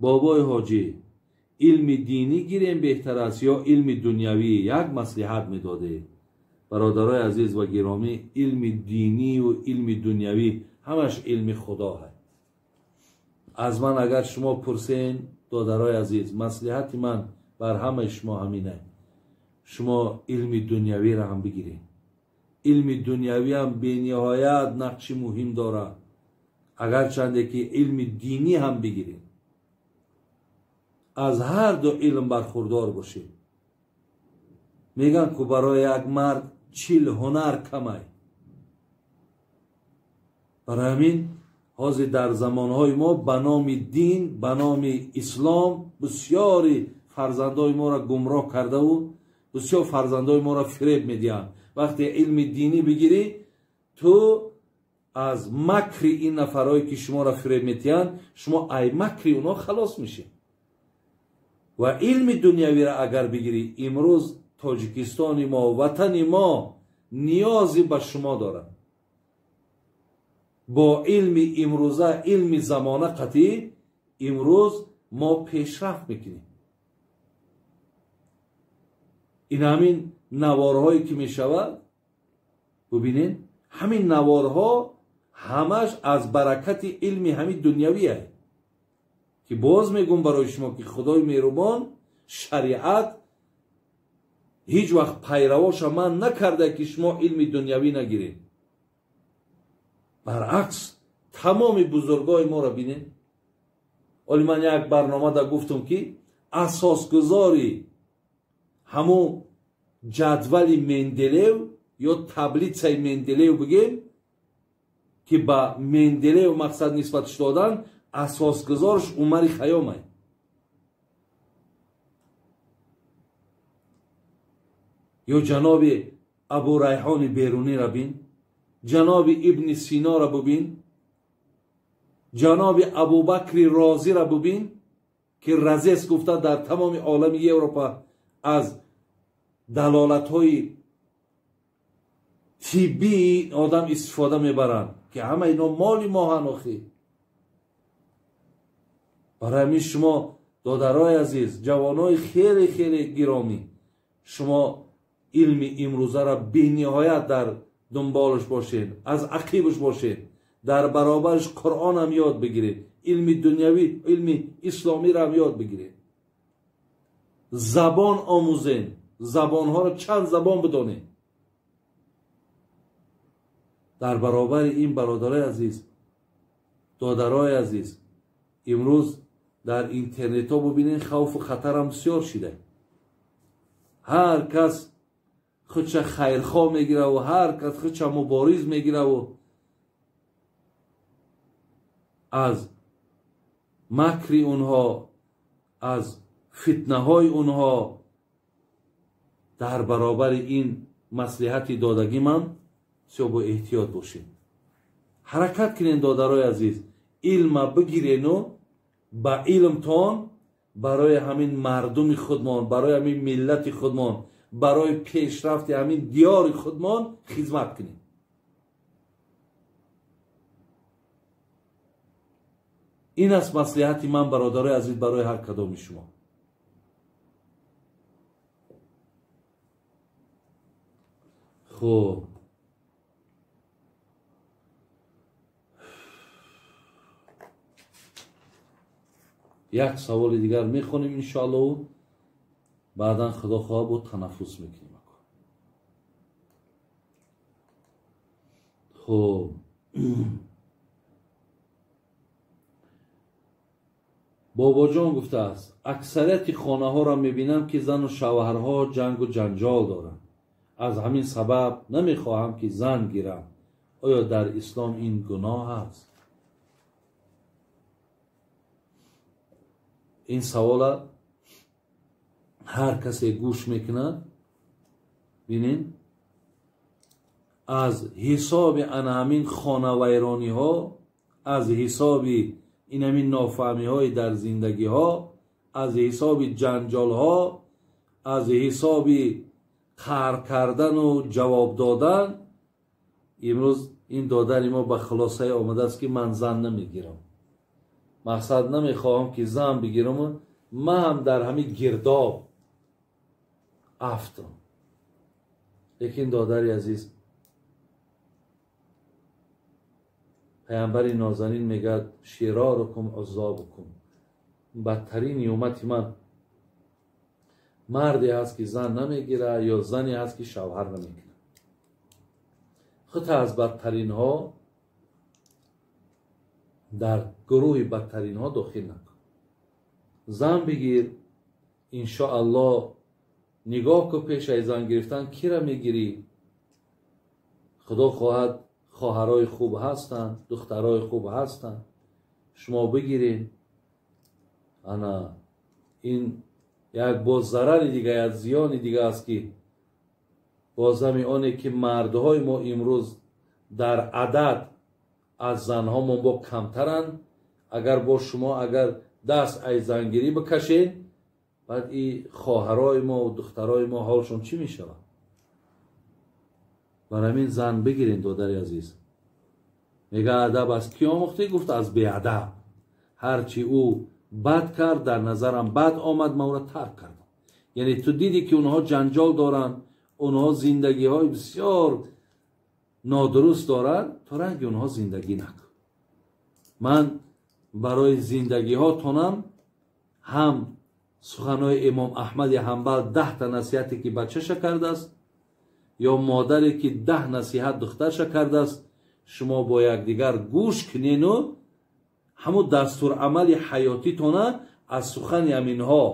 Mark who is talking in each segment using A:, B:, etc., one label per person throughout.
A: Бобои ҳоҷӣ, илми динӣ гирем беҳтар аст ё илми дунявӣ? Як маслиҳат медодед. Бародарои азиз ва гиромӣ, илми динию илми дунявӣ ҳамаш илми худо ҳаст. Аз ман агар шумо пурсен, додарои азиз, маслиҳати ман бар ҳамаи шумо ҳамин аст: шумо илми дунявиро ҳам бигиред. Илми дунявиам бениҳоят нақши муҳим дорад, агарчанде ки илми динӣ ҳам бигиред. Аз ҳар ду илм бархурдор бошед. Мегӯянд, ку барои як мард 40 ҳунар камай. Барои ҳамин ҳозир дар замонҳои мо ба номи дин, ба номи ислом бисёри фарзандои моро гумроҳ кардаву бисёр фарзандои моро фиреб медиҳанд. Вақте илми динӣ бигирӣ, ту аз макри ин нафарҳое ки шуморо фиреб медиҳанд, шумо ай макри онҳо халос мешед. Ва илми дунявиро агар бигирӣ, имрӯз Тоҷикистони мо, ватани мо ниёзе ба шумо дорад. Бо илми имрӯза, илми замона қатъӣ имрӯз мо пешрафт мекунем. Ин ҳамин наворҳое ки мешавад, бубинед, ҳамин наворҳо ҳамаш аз баракати илми ҳамин дунявие, ки боз мегӯм барои шумо ки Худои меҳрубон шариат ҳеҷ вақт пайравоша ман накарда ки шумо илми дунявӣ нагиред. Баръакс, тамоми бузургои моро бинед. Оли ман як барномада гуфтам, ки асосгузори ҳамун ҷадвали Менделеев ё таблицаи Менделеев бигем, ки ба Менделеев мақсад нисбатш додан, асосгузорш Умари Хайёмай. Ё ҷаноби Абурайҳони Беруниро бин, ҷаноби Ибни Синоро бубин, ҷаноби Абубакри Розиро бубин, ки Разес гуфта дар тамоми олами Европа аз далолатҳои тиббии одам истифода мебаранд, ки ҳама ино моли моҳанд охи. Барои ҳамин шумо додарои азиз, ҷавонои хеле хеле гиромӣ, шумо илми имрӯзаро бениҳоят дар дунболаш бошед, аз ақибаш бошед, дар баробараш Қуръонам ёд бигиред, илми дунявӣ, илми исломиро ёд бигиред, забон омӯзед, забонҳоро чанд забон бидонед. Дар баробари ин бародарои азиз, додарои азиз, имрӯз дар интернетҳо бубинед, хавфу хатарам бисёр шида. Ҳар кас худша хайрхоҳ мегираву ҳар кас худша мубориз мегираву аз макри онҳо, аз фитнаҳои онҳо. Дар баробари ин маслиҳати додагӣ ман бисёр бо эҳтиёт бошед. Ҳаракат кунед, додарои азиз, илма бигирену ба илмтон барои ҳамин мардуми худмон, барои ҳамин миллати худмон, барои пешрафти ҳамин диёри худмон хизмат кунед. Ин аст маслиҳати ман, бародарои азиз, барои ҳар кадоми шумо. Хуб, як саволи дигар мехонем иншоаллоҳ, баъдан худо хоҳад бо танаффус мекунем. Хуб, бобоҷон гуфтааст: аксарияти хонаҳоро мебинам, ки зану шавҳарҳо ҷангу ҷанҷол доранд. Аз ҳамин сабаб намехоҳам ки зан гирам. Оё дар ислом ин гуноҳ аст? Ин савола ҳар касе гӯш мекунад, бинед, аз ҳисоби ана ҳамин хонавайрониҳо, аз ҳисоби ин ҳамин нофаҳмиҳои дар зиндагиҳо, аз ҳисоби ҷанҷолҳо, аз ҳисоби қаҳр кардану ҷавоб додан, имрӯз ин додари мо ба хулосае омадааст, ки ман зан намегирам. Мақсад намехоҳам ки зан бигирам, ман ҳам дар ҳамин гирдоб афтам. Лекин додари азиз, паямбари нозанин мегӯяд широрукум уззобукум, бадтарин уммати ман марде ҳаст ки зан намегирад ё зане ҳаст ки шавҳар намекунад. Худ аз бадтаринҳо дар гурӯҳи бадтаринҳо дохил накун. Зан бигир, иншоаллоҳ нигоҳ кун пеш аз зан гирифтан кира мегирӣ. Худо хоҳад хоҳарҳои хуб ҳастанд, духтарҳои хуб ҳастанд, шумо бигиред. Ана ин як боз зарари дига, як зиёни дига аст ки бозами оне ки мардҳои мо имрӯз дар адад аз занҳомон бо камтаранд. Агар бо шумо агар даст аз зангирӣ бикашед, баъд и хоҳарҳои мо ва духтарҳои мо ҳолшон чӣ мешавад? Бар ҳамин зан бигирен, додари азиз. Мега адаб аз кӣ омӯхтӣ? Гуфт аз беадаб. Ҳарчи ӯ бад кард, дар назарам бад омад, ман ӯро тарк кардам. Яъне ту дидӣ ки онҳо ҷанҷол доранд, онҳо зиндагиҳои бисёр нодуруст доранд, то ранги онҳо зиндагӣ накун. Ман барои зиндагиҳотонам ҳам суханҳои имом Аҳмади Ҳанбал 10 насиҳате ки бачаша кардааст ё модаре ки 10 насиҳат духтарша кардааст, шумо бо якдигар гӯш кунену ҳамун дастурамали ҳаётитона аз сухани ҳаминҳо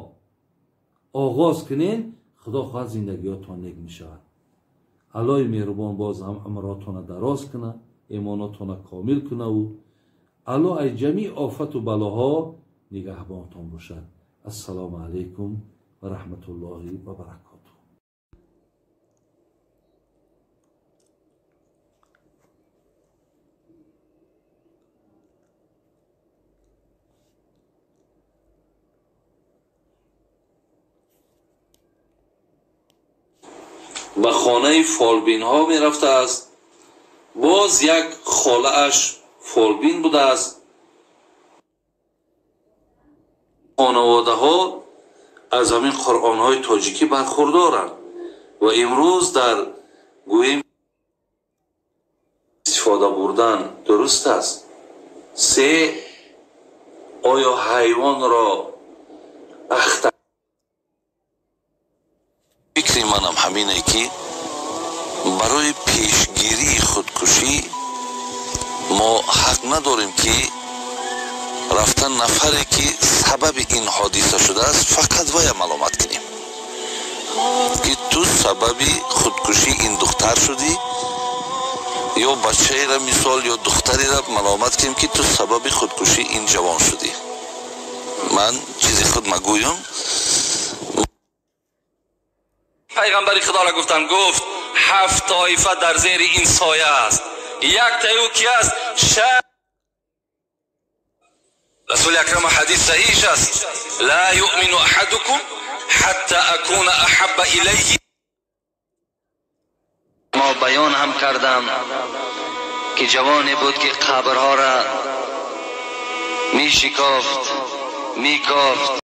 A: оғоз кунен, худо хоҳад зиндагиҳотон нек мешавад. Аллоҳи меҳрубон боз ҳам амротона дароз куна, имонотона комил кунаву Аллоҳ аз ҷамеи офату балоҳо нигаҳбонтон бошад. Ассалому алайкум ва раҳматуллоҳи ва баракотуҳ. Ба хонаи фолбинҳо мерафтааст. Боз як холааш фолбин будааст. Хонаводаҳо аз ҳамин қуръонҳои тоҷикӣ бархурдоранд ва имрӯз дар гӯем истифода бурдан дуруст аст. Се, оё ҳайвонро ахта.
B: Фикри манам ҳамине ки барои пешгирии худкушӣ мо ҳақ надорем ки рафтан нафаре ки сабаби ин ҳодиса шудааст фақат вая маломат кунем ки ту сабаби худкушии ин духтар шудӣ, ё бачаеро мисол ё духтареро маломат кунем ки ту сабаби худкушии ин ҷавон шудӣ. Ман чизи худ магӯям.
C: Пайғамбари худоро гуфтанд, гуфт 7 тоифа дар зери ин соя аст. Як таи ӯ ки аст? Расули акрам ҳадис саҳиҳ аст: ла юъмину аҳадукум ҳатта акуна аҳабба илайҳи.
D: Мо баён ҳам кардам ки ҷавоне буд ки қабрҳоро мешикофт, мекофт.